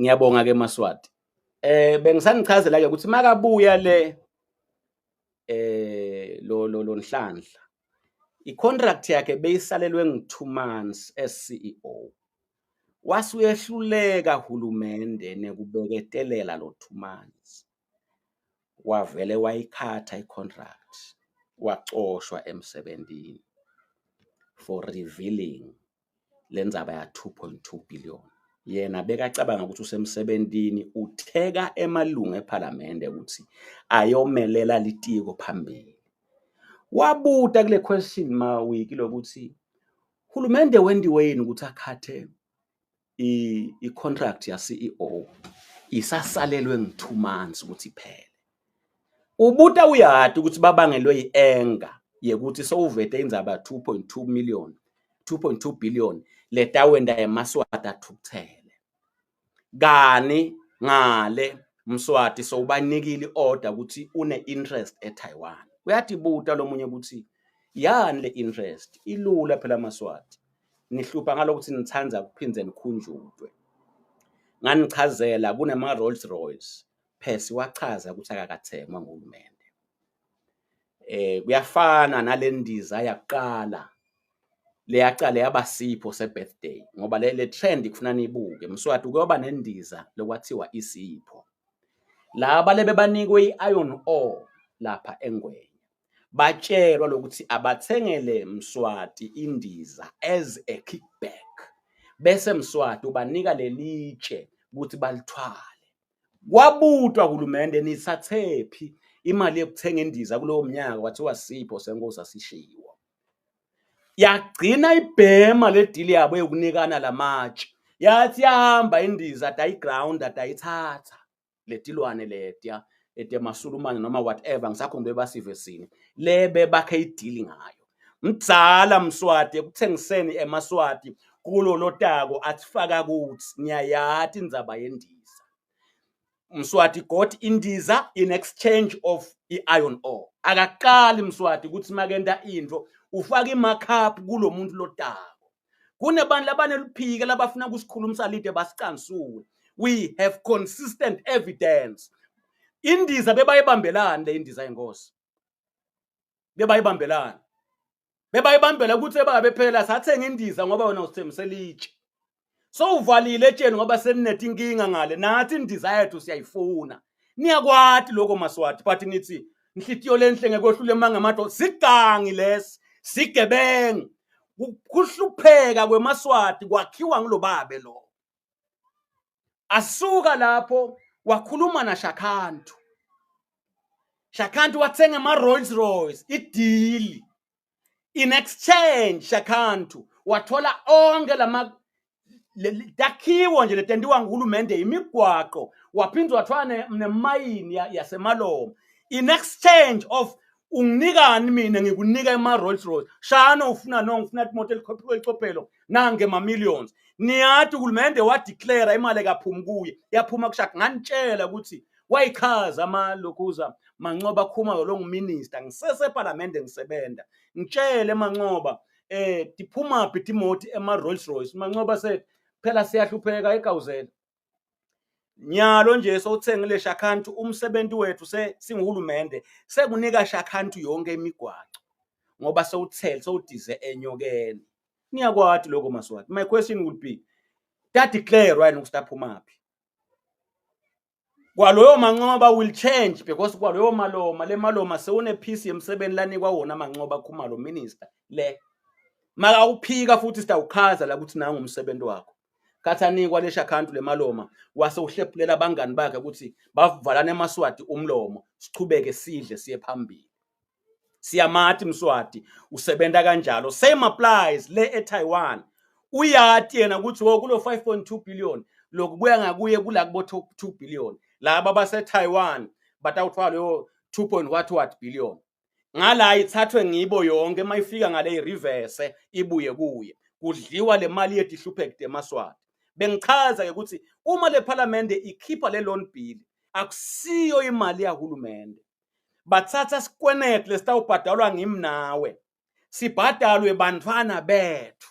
Ngiyabonga ke Maswati. Eh bengisanichazela ke ukuthi makabuya le eh lo lo Nhlanhla i-contract yakhe beyisalelwe ngu-2 months as CEO. Wase uyehluleka hulumende nekubeketelela lo 2 months. Wavele wayikhatha i-contract wacoshwa emsebentini for revealing lendzaba ya 2.2 billion. Yena bekacabanga ukuthi usemsebentini utheka emalungu ephalamende ukuthi ayomelela litiko phambili. Wabuta kule question mawiki lokuthi hulumende wendiwe yini ukuthi akhathe i-contract ya CEO isasalelwe ngu-2 months ukuthi iphele. Ubuta uyati ukuthi babangelwe i-anger yekuthi sowuvete indzaba 2.2 million 2.2 billion letawenta emaswati athukuthele. Kani ngale Mswati sowubanikile i-order ukuthi une-interest eTaiwan. Uyatibuta lomunye ukuthi yani le interest ilula phela Maswati. Nihlupha ngalokuthi nithanda kuphindze nikhunjulwe. Nganichazela kunema Rolls Royce Percy wachaza ukuthi akakathengwa nguhulumende. Eh kuyafana nalendiza yakuqala leyaqala yaba sipho se-birthday ngoba le trend kufuna niyibuke Mswati kuyoba nendiza lokwathiwa isipho. Laba lebebanikwe i-iron ore lapha eNgwenya batshelwa lokuthi abathengele Mswati indiza as a kickback bese Mswati ubanika lelitshe ukuthi balithwale. Kwabutwa hulumende nithathephi imali yokuthenga indiza kulowo mnyaka kwathiwa sipho senkosi asishiwo. Yagcina ibhema le deal yabo yokunikana lamatshe. Yathi yahamba indiza dayiground dayithatha letilwane letiya etemasulumane noma whatever ngisakhumbule basive sini lebe bakhe idili ngayo. Mdzala Mswati ekuthengiseni emaswati kulolotako athifaka kuthi ngiyayati indzaba yendiza. Mswati got indiza in exchange of i-iron ore. Akaqali Mswati ukuthi makenta into ufaka i-markup kulo muntu lotako. Kunebantu labaneluphika labafuna ukusikhulumisa lide basicansule. We have consistent evidence. Indiza bebayibambelani le indiza yenkosi. Bebayibambelani. Bebayibambela ukuthi ebabe phela sathenga indiza ngoba wena usithembisela itshe. So uvalile etsheni ngoba seninethe inkinga ngale nathi indiza yethu siyayifuna. Niyakwati lokho Maswati but nithi inhlitiyo lenhle ngekwehlula emanga amadoda sigangi lesi sigebengu kuhlupheka kwemaswati kwakhiwa ngilobabe lo. Asuka lapho wakhuluma na Shakhantu. Shakhantu wathenga ama Rolls Royce idili. In exchange Shakhantu wathola onke lama takhiwo nje letentiwa nguhulumende imigwaqo waphinde wathola nemayini yaseMaloma in exchange of unginikani mina ngikunika ema Rolls Royce shano ufuna no ngifuna imoto elicophelo nange ma millions niyathi uhulumende wadeclare imali ekaphumi kuye yaphuma kushaka nganitshela ukuthi wayichaza amalokhuza Mancoba Khumalo lo nguminister ngisese-parliament ngisebenza ngitshele Mancoba eh tiphuma phi timoti ema Rolls Royce Mancoba said phela siyahlupheka egawuzela nyalo nje sowuthengile Shakhantu umsebenzi wethu singuhulumende sekunika Shakhantu yonke imigwaco ngoba sewuthele sewudize enyokeni niyakwati lokho Maswati my question would be tadeclare yini ukuthi aphumaphi kwaloyo Mancoba will change because kwaloyo Maloma le Maloma sewunephisi yemsebenzi lanikwa wona Mancoba Khumalo minister le makawuphika futhi sitawuchaza la ukuthi nangu umsebenzi wakho kathi anikwa le Shakhantu le Maloma wase uhlephulela abangani bakhe ukuthi bavalane emaswati umlomo sichubeke sidle siye phambili siyamati Mswati usebenza kanjalo same applies le eTaiwan uyati yena ukuthi wo kulo 5.2 billion lokubuya ngakuye kula kubo 2 billion laba base Taiwan batawuthola leyo 2. what what billion ngala ithathwe ngibo yonke mayifika ngale ireverse ibuye kuye kudliwa le mali yethu ihlupheke emaswati bengichaza ke ukuthi uma le parliament ikhipha le loan bill akusiyo imali yahulumende bathatha sikweneti lesitawubhadalwa ngimi nawe sibhadalwe bantfwana bethu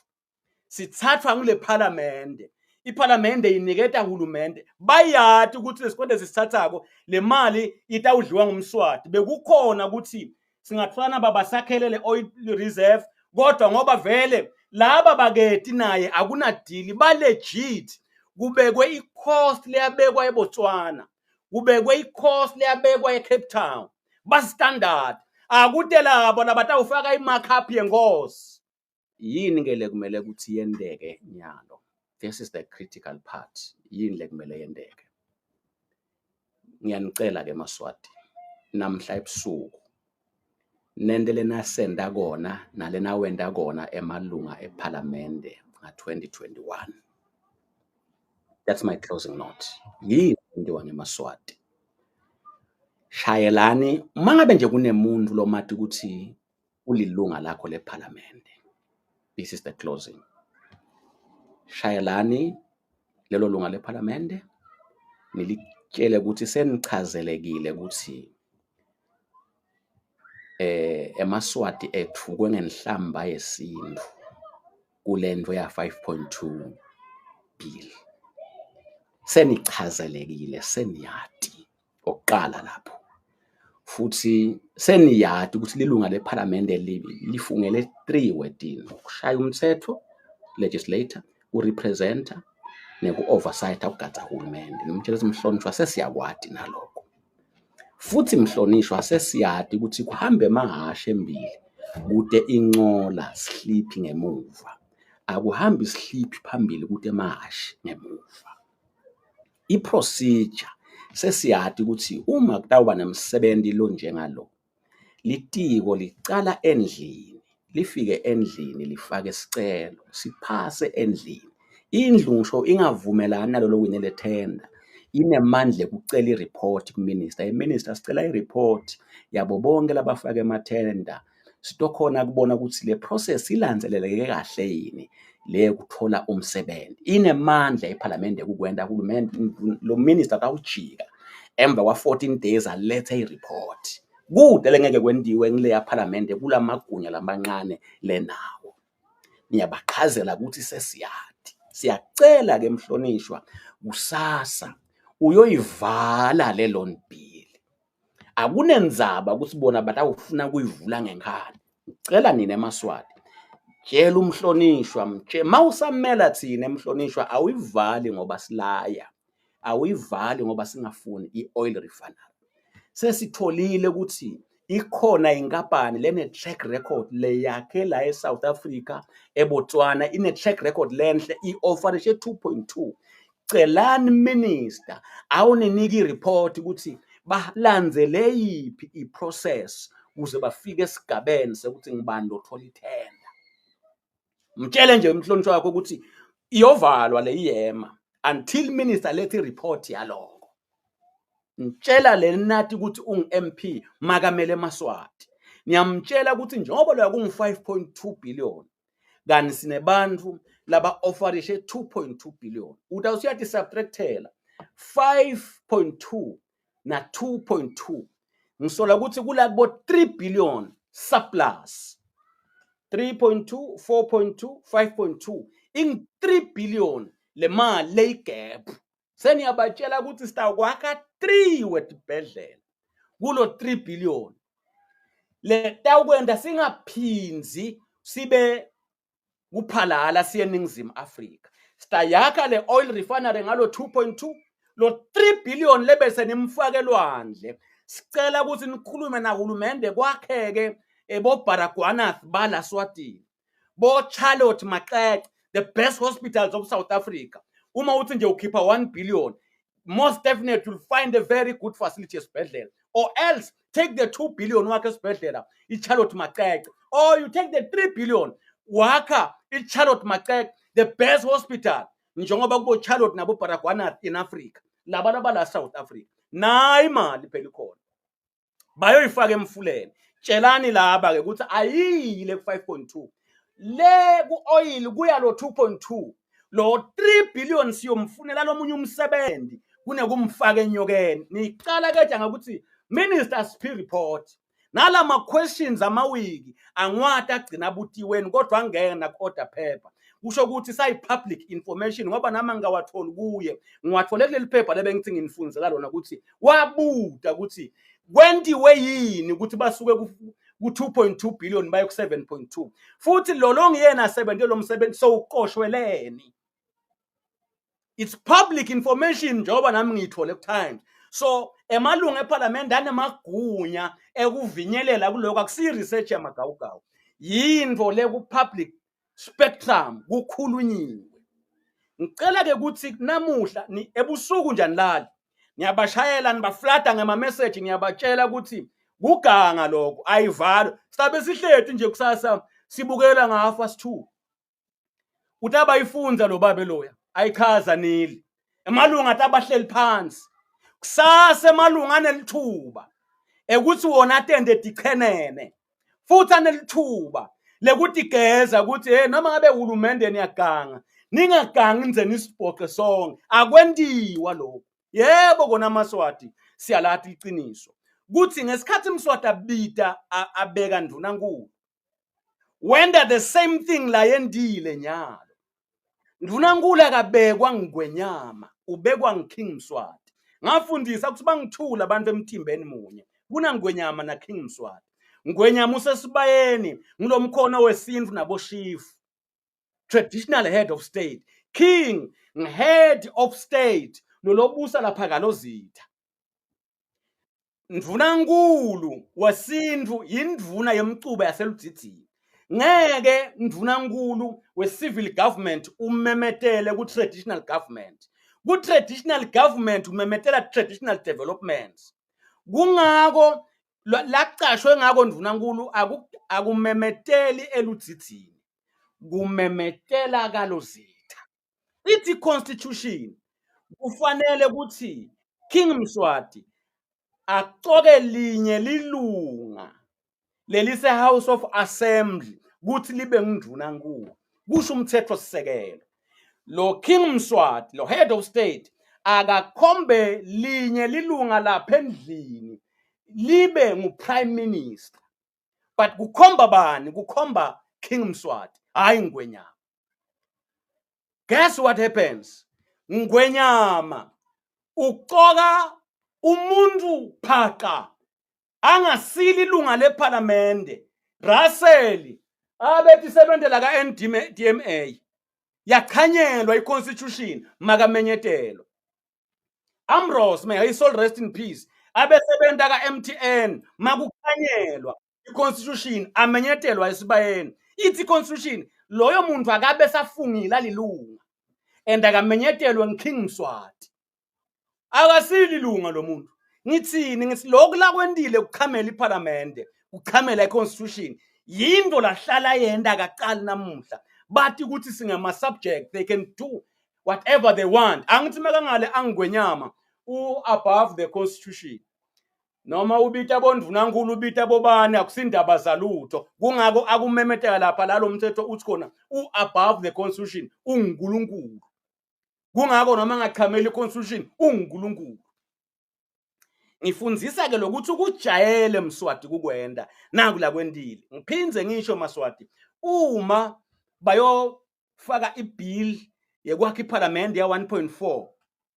sithathwa ngule phalamende. Iphalamende iniketa hulumende, bayati ukuthi lesikweleti sisithathako le mali itawudliwa ngumSwati. Bekukhona ukuthi singatfana babasakhele le oil reserve, kodwa ngoba vele laba baketi naye akunadili, ba-legit. Kubekwe i-cost leyabekwa eBotswana, kubekwe i-cost leyabekwa eCape Town, ba-standard. Akute labo labatawufaka i-markup yenkosi. Yini ke lekumele ukuthi yenteke nyalo? This is the critical part. Yini lekumele yenteke? Ngiyanicela ke maSwati, namhla ebusuku nente lenasenta kona nalenawenta kona emalunga ephalamende nga-2021. That's my closing note. Yini entiwa ngemaSwati? Shayelani uma ngabe nje kunemuntu lomati ukuthi ulilunga lakho lephalamende. This is the closing. Shayelani lelo lunga lephalamende nilitshele ukuthi senichazelekile ukuthi emaSwati ethukwe ngenhlamba yesintu kulento ya 5.2 bill. Senichazelekile, seniyati okokuqala lapho, futhi seniyati ukuthi lilunga lephalamende lifungele 3 wetini: ukushaya umthetho, legislator, urepresenter, neku-oversight, ukugadza hulumende. Nimtshele ukuthi mhlonishwa sesiyakwati nalokho. Futhi mhlonishwa sesiyati ukuthi kuhambe emahhashi embili kude incola sihliphi ngemuva. Akuhambi sihliphi phambili kude emahhashi ngemuva. I-procedure sesiyati ukuthi uma kutawuba nemsebenzi lonjengalo, litiko licala endlini, lifike endlini lifake isicelo, siphase endlini. Indlu ngisho ingavumelani nalolo wine le tender, inemandla ekucela i-report ku-minister. I-minister sicela i-report yabo bonke labafake emathenda, sitokhona kubona ukuthi le process ilandzeleleke kahle yini le yokuthola umsebenzi. Inemandla iphalamende ukukwenta hulumende lo minister atawujika emva kwa-14 days alethe i-report. Kude lengeke kwentiwe ngileya phalamende kulamagunya lamancane lenawo. Niyabachazela ukuthi sesiyati. Siyacela ke mhlonishwa kusasa uyoyivala le loan bill. Akunendzaba ukuthi bona batawufuna kuyivula ngenkani. Ngicela nina emaSwati, tshela umhlonishwa, mawusamela thina mhlonishwa, awuyivali ngoba silaya, awuyivali ngoba singafuni i-oil refinery. Sesitholile ukuthi ikhona inkampani lene track record leyakhe la eSouth Africa, eBotswana, ine track record lenhle, i-offerishe 2.2. Celani minister awuninike i-report ukuthi balandzele yiphi i-process ukuze bafike esigabeni sekuthi ngibani lothola ithenda. Mtshele nje umhlonishwa wakho ukuthi iyovalwa le iyema until minister lethe i-report yaloko. Ngitshela le nati ukuthi ungu-MP makamele emaSwati. Ngiyamtshela ukuthi njengoba loya kungu-5.2 billion kanti sinebantu laba offerishe 2.2 billion, utawusuyathi subtractela 5.2 na 2.2, ngisola ukuthi kula kubo 3 billion surplus. 3.2, 4.2, 5.2 ing 3 billion le mali leyigap. Seniyabatshela ukuthi sitawukwakha 3 wetibhedlela kulo 3 billion le tawukwenda singaphinzi sibe kuphalala siye eNingizimu Afrika. Sitayakha le oil refinery ngalo 2.2, lo 3 billion lebese nimfake elwandle. Sicela ukuthi nikhulume nahulumende kwakheke eboBaragwanath bala Swatini, bo Charlotte Maxeke, the best hospitals of South Africa. Uma uthi nje ukhipha 1 billion, most definitely you'll find a very good facility esibhedlela, or else take the 2 billion wakhe esibhedlela iCharlotte Maxeke, or you take the 3 billion wakha iCharlotte Maxeke, the best hospital, njengoba kubo Charlotte nabo Baragwanath in Africa, laba labala South Africa. Nayi imali phela ikhona, bayoyifaka emfuleni. Tshelani laba ke ukuthi ayiyile ku 5.2 le ku oil, kuya lo 2.2, lo 3 billion siyomfunela lomunye umsebenzi kunekumfaka enyokeni. Niqala keja ngokuthi minister siphi report nalama questions amawiki angwati agcina abutiweni, kodwa angena ku order paper. Kusho ukuthi sayi-public information, ngoba nami angingawatholi kuye, ngiwathole kuleli phepha lebengithi nginifundzela lona, ukuthi wabuta ukuthi kwentiwe yini ukuthi basuke ku-2.2 billion baye ku-7.2, futhi lo longiyena asebenze lo msebenzi sowuqoshweleni. It's public information, njengoba nami ngiyithole ku-Times. So emalungu ephalamende anemagunya ekuvinyelela kuloko. Akusiyi-research yamagawugawu, yintfo le ku-public spectrum, kukhulunyiwe. Ngicela-ke ukuthi namuhla ebusuku nje anilali, ngiyabashayela, nibaflada ngama-message, ngiyabatshela ukuthi kuganga lokho, ayivalwe. Sisabe sihleti nje kusasa sibukela nga-2:30, uthi abayifunza lo babe loya ayichaza nili emalunga, athi abahleli phansi kusasa, emalunga anelithuba ekuthi wona atende tichenene, futhi anelithuba lekutigeza ukuthi hey, noma ngabe uhulumende niyaganga, ningagangi nize nisibhoqe sonke. Akwentiwa lokho. Yebo kona amaSwati siyalati iqiniso kuthi ngesikhathi Mswati abita abeka Ndunankulu, wenda the same thing la yendile nyalo. Ndunankulu akabekwa ngwenyama, ubekwa ngiKing Mswati. Ngafundisa ukuthi bangithula abantu emthimbeni munye, kunangwenyama na King Mswati. Ngwenyama usesibayeni, ngilomkhono wesintu naboshifu, traditional head of state. King head of state lolobusa lapha kalozitha. Ndvunankulu wesintu yindvuna yemcuba yaseLudzidzini. Ngeke ndvunankulu we-civil government umemetele ku-traditional government. Ku-traditional government umemetela traditional developments. Kungako lacashwe ngako ndvunankulu akumemeteli eLudzidzini, kumemetela kalozitha. Ithi constitution kufanele ukuthi King Mswati acoke linye lilunga lelise House of Assembly kuthi libe ngundvunankulu, kusho umthetho sisekelo. Lo King Mswati, lo head of state, akakhombe linye lilunga lapha endlini libe ngu-prime minister. But kukhomba bani? Kukhomba King Mswati, hayi Ngwenyama. Guess what happens? Ngwenyama ucoka umuntu phaqa angasili ilunga lephalamende, Russell, abethi sebentela ka-NDMA. Yachanyelwa i-constitution makamenyetelwa. Ambrose, may his soul rest in peace, abesebenta ka-MTN, makukhanyelwa i-constitution amenyetelwa esibayeni. Ithi i-constitution loyo muntu akabe safungile alilunga and akamenyetelwe ngiKing Mswati. Akasili ilunga lo muntu. Ngithini? Ngithi lokhu lakwentile kuchamela iphalamende, kuchamela i-constitution, yinto lahlala yenta, akaqali namuhla. Bathi ukuthi singama-subject, they can do whatever they want. Angithi makangale angwenyama u-above the constitution, noma ubita bondvunankulu, ubita bobani, akusindaba zalutho. Kungako akumemeteka lapha lalo mthetho uthi khona u-above the constitution, ungunkulunkulu. Kungako noma angachameli i-constitution, ungunkulunkulu. Ngifundzisa ke lokuthi ukujayele Mswati kukwenda naku la kwentile. Ngiphindze ngisho Maswati, uma bayofaka ibill yekwakha iphalamende ya 1.4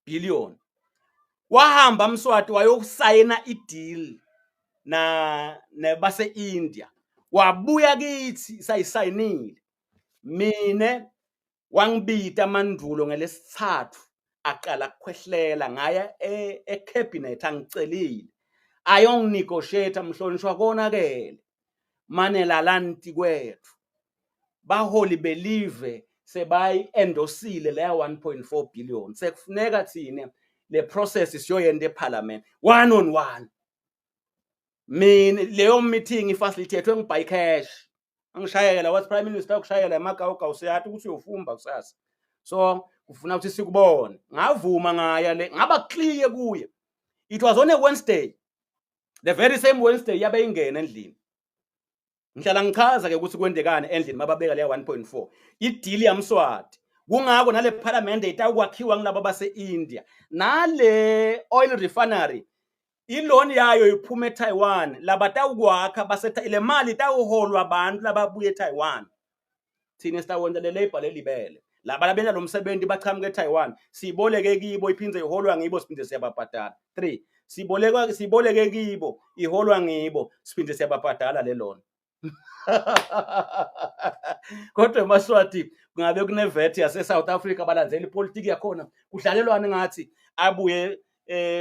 billion, wahamba Mswati wayokusayina ideal na nebase India, wabuya kithi sayisayinile. Mine wangibita mandulo ngelesithathu, aqala kukhwehlela, ngaya ecabinet angicelile ayonginegotiate. Mhlonishwa, konakele mane lalanti kwethu, baholi belive sebayi-endosile leya 1.4 billion, sekufuneka thine le process siyoyenda eParliament one on one. Mina leyo meeting ifacilitatwe ngibuy cash, angishayela, wathi, "Prime Minister ukushayela emagawugawu, siyathi ukuthi uyofumba kusasa, so kufuna ukuthi sikubone." Ngavuma, ngaya le, ngaba clear kuye. It was on a Wednesday, the very same Wednesday yabe ingena endlini. Ngihlala ngichaza ke ukuthi kwendekani endlini mababeka leya 1.4, ideal yaMswati. Kungako nale parliament itawukwakhiwa ngilabo base-India, nale oil refinery iloni yayo iphuma eTaiwan, labatawukwakha base le mali itawuholwa abantu lababuya eTaiwan. Thina sitawenta le labor lelibele. Laba labenta lo msebenzi bachamuka eTaiwan, siboleke kibo iphindze iholwa ngibo, siphinde siyababhadala. 3 siboleka, siboleke kibo, iholwa ngibo, siphinde siyababhadala le lona. Kodwa emaSwati kungabe kune-VAT yase-South Africa, balandzela ipolitiki yakhona, kudlalelwane ngathi. Abuye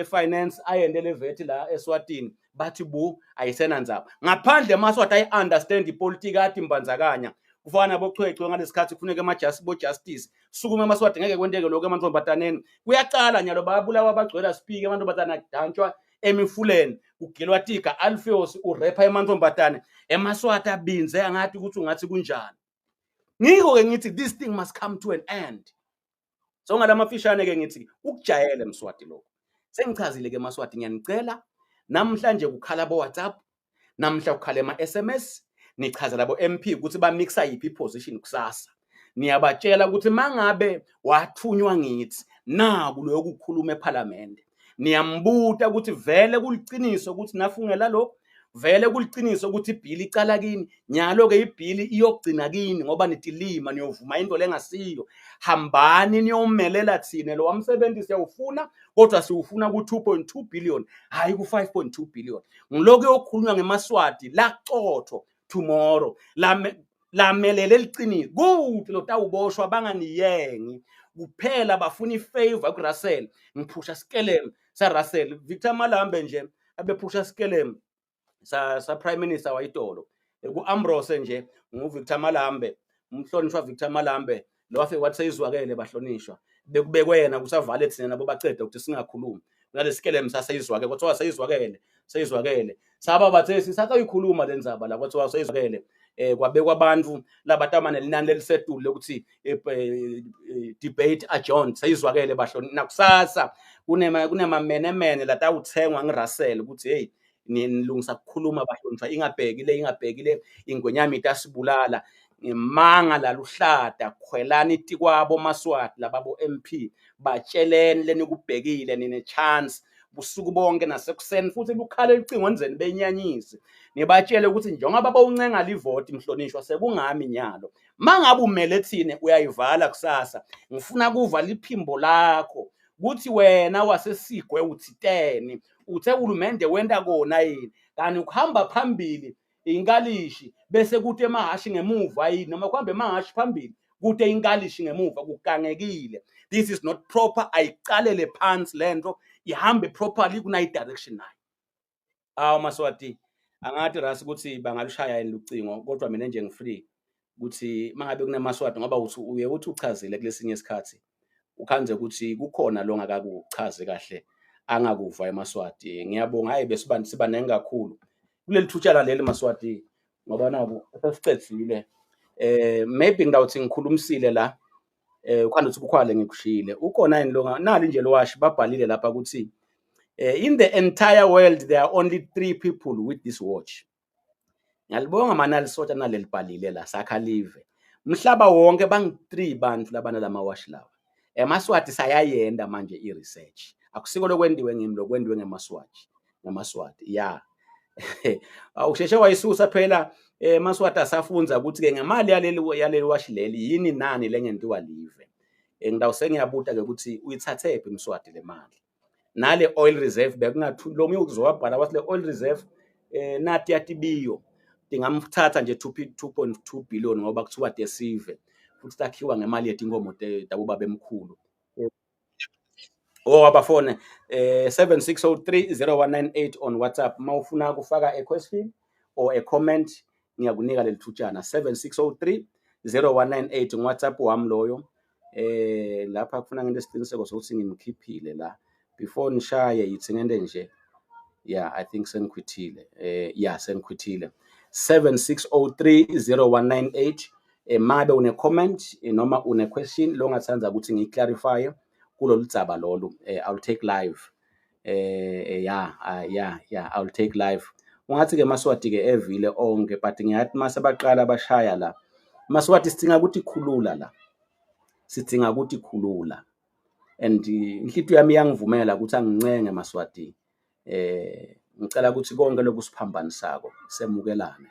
finance ayende le VAT la eSwatini, bathi bu ayisenandzaba ngaphandle. EmaSwati ayi-understand ipolitiki, athi mbandzakanya kufana nabochwechwe ngalesikhathi kufuneka bo-justice sukume emaSwati. Ngeke kwenteke lokho emantombazaneni, kuyacala nyalo, bayabulawa, bagcwela sipiki amantombazane, adantshwa emifuleni, kugilwa tiga. Alpheus urepha emantombazane emaSwati abinze, angathi ukuthi ungathi kunjani. Ngiko-ke ngithi this thing must come to an end. So ngalamafishane-ke ngithi ukujayele Mswati lokho sengichazile-ke. Maswati, ngiyanicela, namhlanje kukhala bo-WhatsApp, namhla kukhala ema-SMS, nichazela bo-MP ukuthi bamixa yiphi i-position kusasa. Niyabatshela ukuthi mangabe wathunywa ngithi naku lokhu kukhuluma ephalamende, niyambuta ukuthi vele kuliciniso ukuthi nafungela lokhu, vele kuliciniso ukuthi ibhili icala kini. Nyalo-ke ibhili iyogcina kini ngoba nitilima, niyovuma into lengasiyo. Hambani niyomelela thina lo wamsebenzi, siyawufuna, kodwa siwufuna ku-2.2 billion, hhayi ku-5.2 billion. Ngilokhu yokhulunywa ngemaSwati lacotho tomorrow lamelele liciniso kude lotawuboshwa, banganiyengi kuphela, bafuna i-favor kuRussell. Ngiphusha sikelem sa-Russell Victor Malambe nje abephusha sikelem sa prime minister wayitolo ku-Ambrose nje nguVictor Malambe, umhlonishwa Victor Malambe lo wafike wathi seyizwakele bahlonishwa, bekubekwe yena ukuthi avale thina nabo bacede ukuthi singakhulumi nalesikelem saseyizwakele. Kwathiwa seyizwakele, seyizwakele, saba bathe sisakayikhuluma le ndzaba la, kwathiwa seyizwakele. Kwabekwa abantu labatamane linani lelisetulu lokuthi debate adjourned, seyizwakele bahloni. Nakusasa kunema menemene latawuthengwa ngiRussell ukuthi hey, nilungisa kukhuluma bahlonishwa, ingabheki le, ingabheki le, ingwenyama itasibulala ngemanga laluhlata. Khwelani tikwabo maSwati lababo MP, batsheleni lenikubhekile, nine chance busuku bonke nasekuseni futhi lukhale lucingo enzeni benyanyisi, nibatshele ukuthi njengoba bawuncenga livoti mhlonishwa, sekungami nyalo mangabe umele thine uyayivala kusasa. Ngifuna kuva liphimbo lakho kuthi wena wasesigwe uthiteni, uthe hulumende wenta kona yini, kanti ukuhamba phambili inkalishi bese kuthi emahashi ngemuva yini, noma kuhambe emahashi phambili kude inkalishi ngemuva? Kugangekile, this is not proper. Ayiqalele phansi lento, ihambe properly kunayi direction nayo. Awu maSwati, angathi rasi ukuthi bangalushaya yini lucingo, kodwa mina nje ngi-free ukuthi mangabe kunemaSwati, ngoba uthi uye uthi uchazile kulesinye isikhathi, ukhanze ukuthi kukhona lo ngakakuchazi kahle angakuva emaSwati. Ngiyabonga, hayi besiba sibaningi kakhulu kuleli thutshana leli maSwati, ngoba naku sesicedzile. Maybe ngidawuthi ngikhulumisile la, ukhanda ukuthi kukhwale ngikushiyile ukhona yini lo nali nje lowashi babhalile lapha ukuthi in the entire world there are only three people with this watch. Ngiyalibonga manali sota nalelibhalile la, sakha live mhlaba wonke bangu-3 bantu labana lamawashi lawa. EmaSwati sayayenda manje i-research, akusiko lokwendiwe ngimi, lokwendiwe ngemaSwati, ngamaSwati ya. Awusheshe wayisusa phela emaSwati asafunza ukuthi-ke ngemali yaleli washi leli yini nani lengentiwa live. Ngidawuse ngiyabuta-ke ukuthi uyithathephi Mswati le mali nale oil reserve? Bekungathi lo munye uzowabhala wathi le oil reserve nati yatibiyo tingamthatha nje 2.2 billion ngoba kuthiwa desive futhi takhiwa ngemali yetinkomo tabobaba emkhulu. Oh, abafone 7603 0198 on WhatsApp mawufuna kufaka a question or a comment, ngiyakunika leli thutshana, 7603 0198 ngu-WhatsApp wami loyo. Lapha kufuna ngento isiqiniseko sokuthi ngimkhiphile la before nishaye, yithi ngente nje. Yeah, I think sengikhwithile, yeah, sengikhwithile. 7603 0198 mabe une comment noma une question lo ngathanda ukuthi ngiyi-clarify kulolu dzaba lolu, I'll take live. Yeah, I'll take live. Ungathi ke maSwati ke evile onke, but ngiyathi mase baqala bashaya la maSwati, sidinga ukuthi khulula la, sidinga ukuthi khulula, and inhlitiyo yami iyangivumela ukuthi angincenge maSwati. Ngicela ukuthi konke lokhu siphambanisako semukelane.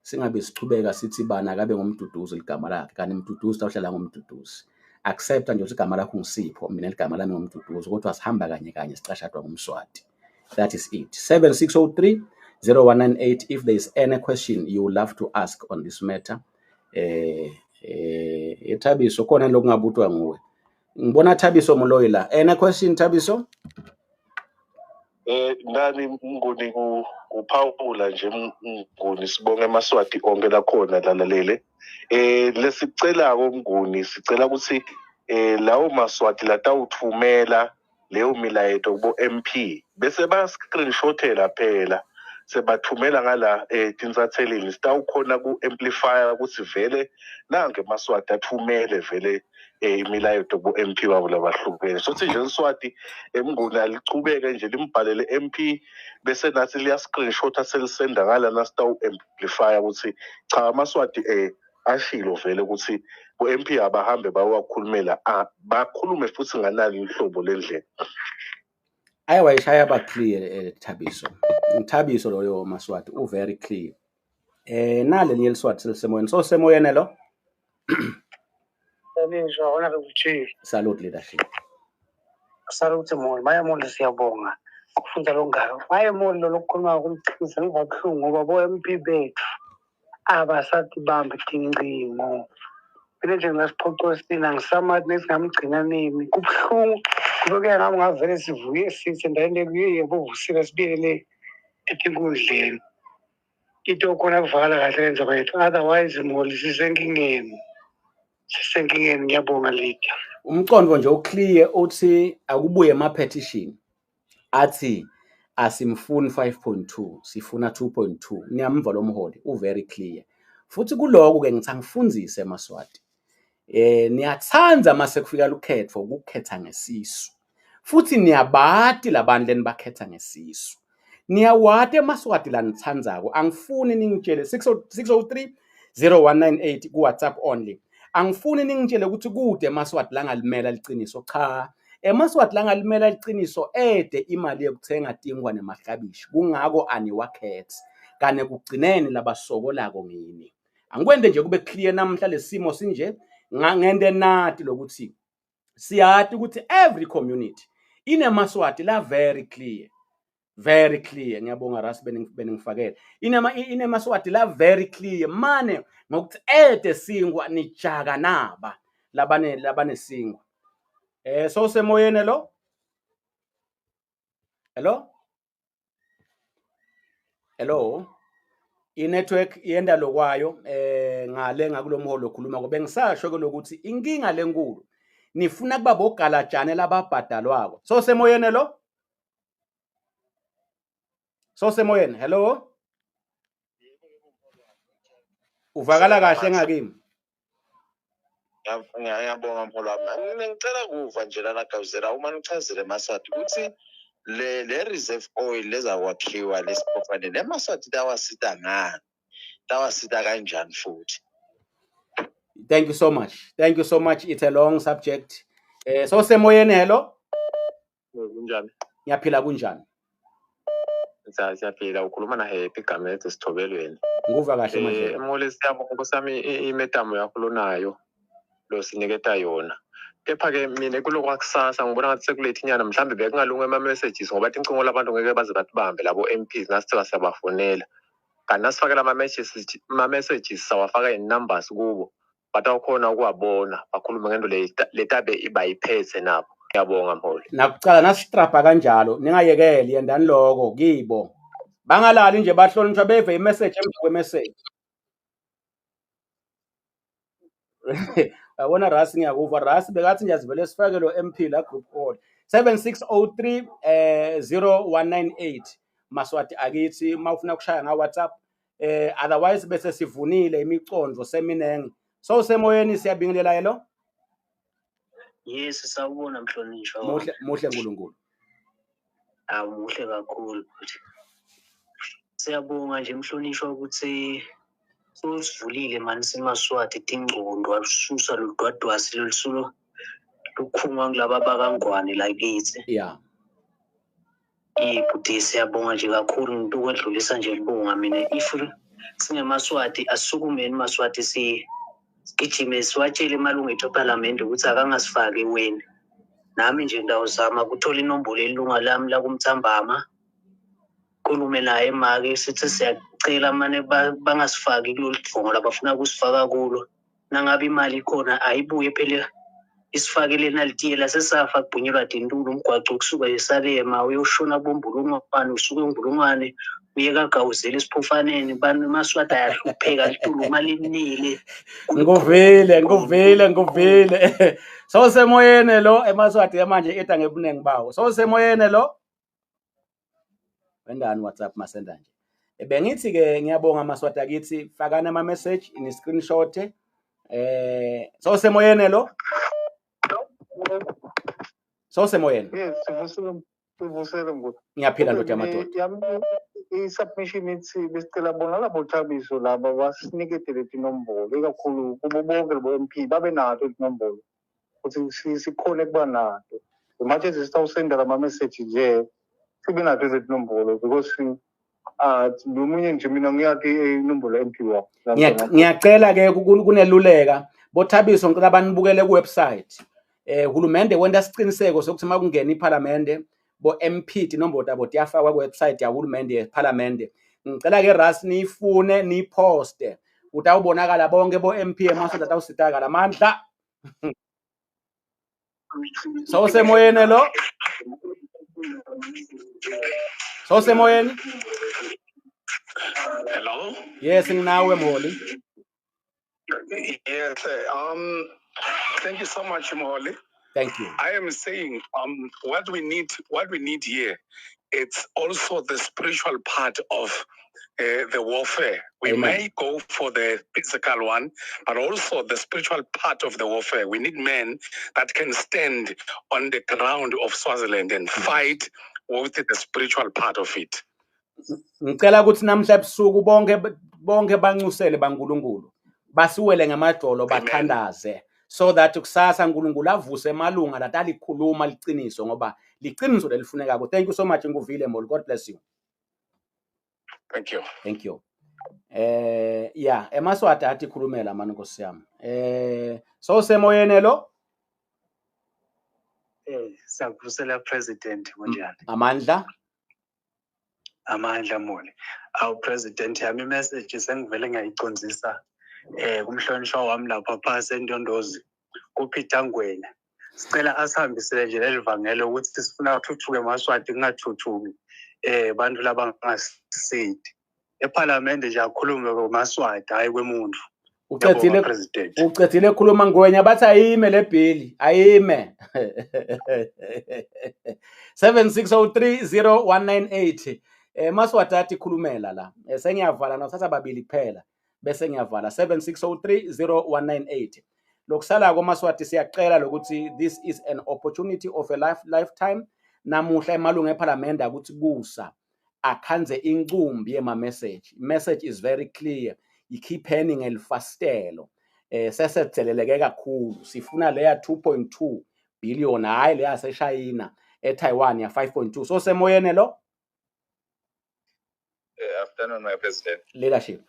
Singabe sichubeka sithi bani akabe ngumduduzi ligama lakhe, kanti Mduduzi tawuhlala ngumduduzi. Accepta nje ukuthi igama lakho nguSipho, mina ligama lami ngumduduzi, kodwa sihamba kanye kanye sicashadwa ngumSwati. That is it. 7603 0198 if there is any question you would love to ask on this matter. Thabiso khona lokungabutwa nguwe. Ngibona Thabiso Moloi la. Any question, Thabiso? Nani Mnguni, kuphawula nje Mnguni, sibonge emaSwati onke lakhona lalalele. Lesicelako Mnguni, sicela ukuthi lawo maSwati latawuthumela leyo milayeto kubo MP bese ba screenshotela phela, sebathumela ngala tinsatheleni, sitawukhona ku-amplifya ukuthi vele nange emaSwati athumele vele imilayeto kubo MP wabo labahlukene. So nje iSwati eMnguni alichubeke nje limbhalele MP, bese nathi liya screenshot selisenda ngala, sitawu-amplifya ukuthi cha, amaSwati ashilo vele ukuthi ku-MP abahambe bayowakhulumela, bakhulume futhi nganali uhlobo lendlela. Ayi, wayishaya ba clear, Thabiso. Ngithabiso loyo Maswati, u very clear. Nale linye liswati selisemoyeni. So semoyeni lo. Nizwa Honorable Chief. Salute, leadership. Salute Moli. Maye Moli, siyabonga. Kufunda lokungaka. Maye Moli, lo lokukhuluma kuliqinisa, ngiva buhlungu ngoba bo MP bethu abasatibambi tincingo. Mina nje ngingasiphoqosina ngisamathi nesingamgcina nini. Kubuhlungu kube kuya ngami ngavele sivuye sithi endaweni lekuye bovusile sibuyele etinkundleni. Into khona kuvakala kahle lendzaba yethu. Otherwise Moli, sisenkingeni. Sisenkingeni, ngiyabonga leader. Umqondo nje uclear, uthi akubuye ama petition athi asimfuni 5.2, sifuna 2.2. Niyamva lo mholi, u very clear. Futhi kuloko ke ngithi angifundzise emaSwati. Niyathanda mase kufika lukhetfo ukukhetha ngesisu. Futhi niyabati labantu lenibakhetha ngesisu. Niyawati emaSwati lanitsandzako. Angifuni ningitshele 603 0198 ku WhatsApp only. Angifuni ningitshele ukuthi kude emaSwati langalimela liciniso. Cha, emaSwati langalimela liciniso ede imali yokuthenga tinkwa nemaklabishi, kungako aniwakhethi. Kane kugcineni labasokolako ngini. Angikwente nje kube clear namhla lesimo sinje, ngente nati lokuthi siyati ukuthi every community inemaswati la very clear, very clear. Ngiyabonga Ras, beningifakele. Inemaswati la very clear mane ngokuthi ede singwa nijaka naba labanesingwa. So semoyeni lo. Hello, hello, i-network yenda lokwayo ngale ngakulomholo okhuluma ko. Bengisasho ke lokuthi inkinga lenkulu nifuna kuba bogalajane lababhadalwako. So semoyeni lo, so semoyeni. Hello, uvakala kahle ngakimi? Ngiyabonga mholo wami. Mina ngicela kuva nje lana Gawuzela, uma nichazele emaSwati ukuthi le reserve oil lezakwakhiwa lesiphofane lemaSwati tawasita ngani, tawasita kanjani futhi? Thank you so much, thank you so much. It's a long subject. So semoyeni, hello. Kunjani? Ngiyaphila, kunjani? Siyaphila, ukhuluma na Happy Gamede Sithobelweni. Nguva kahle manje. Mole, siyabonga nkosi imetamo yakho lonayo losiniketa yona. Kepha-ke mina kulokwakusasa ngibona ngathi sekulethi inyana, mhlawumbe bekungalunga ama-messages ngoba tincingo labantu ngeke baze batibambe labo MPs nasithiwa siyabafonela. Kanti nasifakela ama-messages sawafaka in-numbers kubo, batawukhona ukuwabona bakhulume ngento letabe bayiphethe nabo. Ngiyabonga mholi. Nakucala nasitrapha kanjalo, ningayekeli, yendani loko kibo. Bangalali nje, bahlonishwa beve imessage emva kwemessage. Yabona Ras, ngiyakuva Ras, bekathi nje asivele sifake lo MP la group call 7603 0198. Maswati akithi, mawufuna ukushaya nga WhatsApp, otherwise bese sivunile imicondo seminengi. So semoyeni, siyabingelela, hello. Yes, sawubona mhlonishwa. Muhle muhle nkulunkulu. Awuhle kakhulu futhi. Siyabonga nje mhlonishwa ukuthi sosivulile mani simaswati tingcondo, walususa loludwadwasi lolusulo lukhungwa kulaba bakangwane lakithi. Ibhuti, siyabonga nje kakhulu. Ngento ukwedlulisa nje libonga mina if SingemaSwati asisukumeni maSwati sigijime siwatshele emalungu ethu ephalamende ukuthi akangasifaki eweni. Nami nje ngitawuzama kuthola inombolo yelunga lami lakumthambama, khulume naye make sithi siyacela mane bangasifaki kulolu dvongo labafuna kusifaka kulo. Nangabe imali ikhona ayibuye phela isifakele nalitiyela sesafa kubhunyelwa tintulu umgwaco kusuka eSalema uyoshona kubombulungwane usuke umbulungwane uye kaGawuzela esiphofaneni emaSwati ayahlupheka litulu uma linile. Ngikuvile, ngikuvile, ngikuvile. Sowusemoyeni lo emaSwati manje eta ngebuningi bawo. Sowusemoyeni lo. Wendani WhatsApp masenda nje. Bengithi ke ngiyabonga maSwati akithi fakani ama message ni screenshot. Sowusemoyeni lo. Sowusemoyeni. Yes, sivusele sivusele Mnguni. Ngiyaphila Okay, ndoda mina yamadoda. yami i-submission ithi besicela bona labo Thabiso laba basinikete tinombolo ikakhulu kubo bonke labo MP babe nato tinombolo ukuthi sikhone kuba nato. Manje sisitawusenda lama message nje sibe nato letinombolo because nomunye nje mina ngiyati inombolo MP wami. Ngiyacela ke kuneluleka boThabiso ngicela banibukele ku website. Hulumende wenta siciniseko sokuthi makungena iPhalamende bo MP tinombolo tabo tiyafakwa ku website yahulumende yePhalamende. Ngicela ke Ras niyifune niyiposte. Utawubonakala bonke bo MP emaSwati atawusitakala amandla. Sowusemoyeni lo. Sowusemoyeni? Hello. Yes, nginawe Mholi. Yes, thank you so much, Mholi. Thank you. I am saying what we need here, it's also the spiritual part of the warfare. We Amen. may go for the physical one, but also the spiritual part of the warfare. We need men that can stand on the ground of Swaziland and fight with the spiritual part of it. Ngicela ukuthi namhla ebusuku bonke bancusele baNkulunkulu basiwele ngamadolo bathandaze so that kusasa uNkulunkulu avuse emalunga latalikhuluma liqiniso ngoba liqiniso lelifunekako. Thank you so much Nguvile Mol. God bless you. Thank you. Thank you. Yeah, emaSwati athi khulumela mani Nkosi yami. So semoyeni lo? Siyakuvusela President kunjani? Amandla. Amandla Moli. Awu President yami message sengivele ngayicondzisa kumhlonishwa wami lapha phasi eNdondozi kuPeter Ngwenya. Sicela asihambisele nje leli vangelo ukuthi sifuna ukuthuthuka emaSwati kungathuthuki bantu labangasidi. ePhalamende nje akhulume ngoMaswati hayi kwemuntu. Ucedzile ucedzile khuluma Ngwenya bathi ayime le bill ayime. 76030198 Maswati athi khulumela la. Sengiyavala nothatha babili kuphela bese ngiyavala 76030198. Lokusala koMaswati siyacela lokuthi this is an opportunity of a lifetime. Namuhla emalunga ePhalamende ukuthi kusa akhanze incumbi yema message. Message is very clear. Ikhipheni ngelifastelo. Sesetheleleke kakhulu. Sifuna leya 2.2 billion hayi leya seShayina eTaiwan ya 5.2. So semoyeni lo? Afternoon my president. Leadership.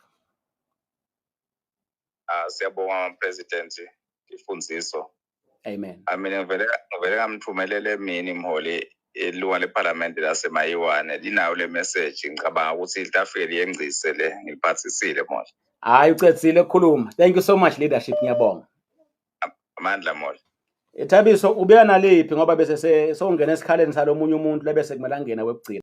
Siyabonga president ifundiso. Amen. Mina ngivele ngamthumelele mina imholi ilunga lePhalamende laseMayiwane linayo le message ngicabanga ukuthi litafike liyengcise le ngiliphathisile mholi. Hayi ucedzile ukukhuluma. Thank you so much leadership ngiyabonga. Amandla mholi. Thabiso ubuya naliphi ngoba bese sowungena esikhaleni salomunye umuntu lebese kumele angene wekugcina.